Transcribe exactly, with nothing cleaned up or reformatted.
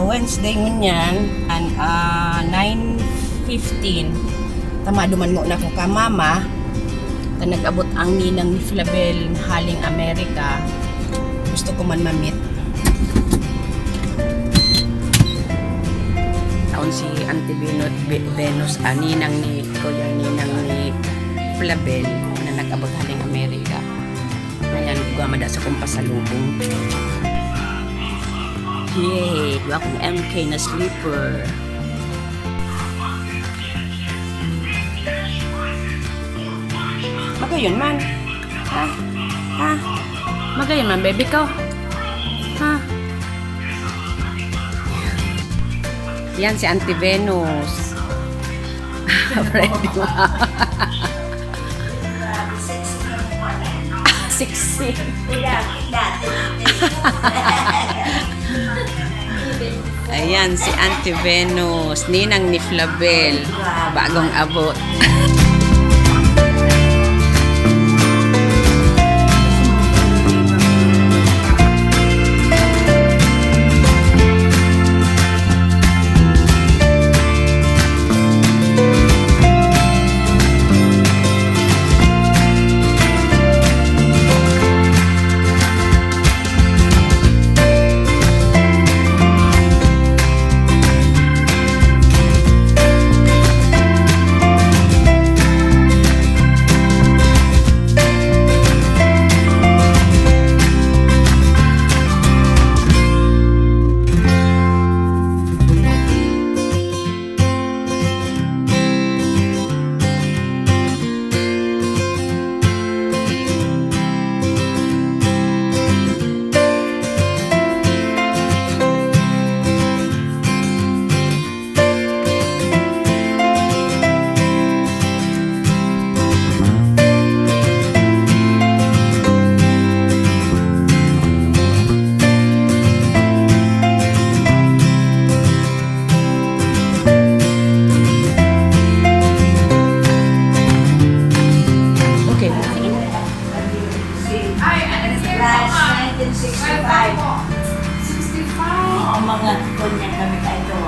Wednesday ngunyan, an, ah, nine fifteen. Tama, duman ngona ako ka mama. Ta nag-abot ang ninang ni Flabel haling Amerika. Gusto ko man ma-meet. Taon si Auntie Venu-, Ve-, Venus, ah, ninang ni, kuya, ninang ni Flabel na nag-abot haling Amerika. Ayan, igwa man daa sa kong pasalubong. Yay! Igwa kong M K na slipper. Magayon man. Ha? Ha? Magayon man, baby ko. Ha? Yan si Auntie Venus. Ready, ma? Sexy. Ayan, si Auntie Venus, ninang ni Flabel, bagong abot. Okay. Ay, ano yun? Class nineteen sixty-five. Sixty-five. Oo, mga kunya kami kayo.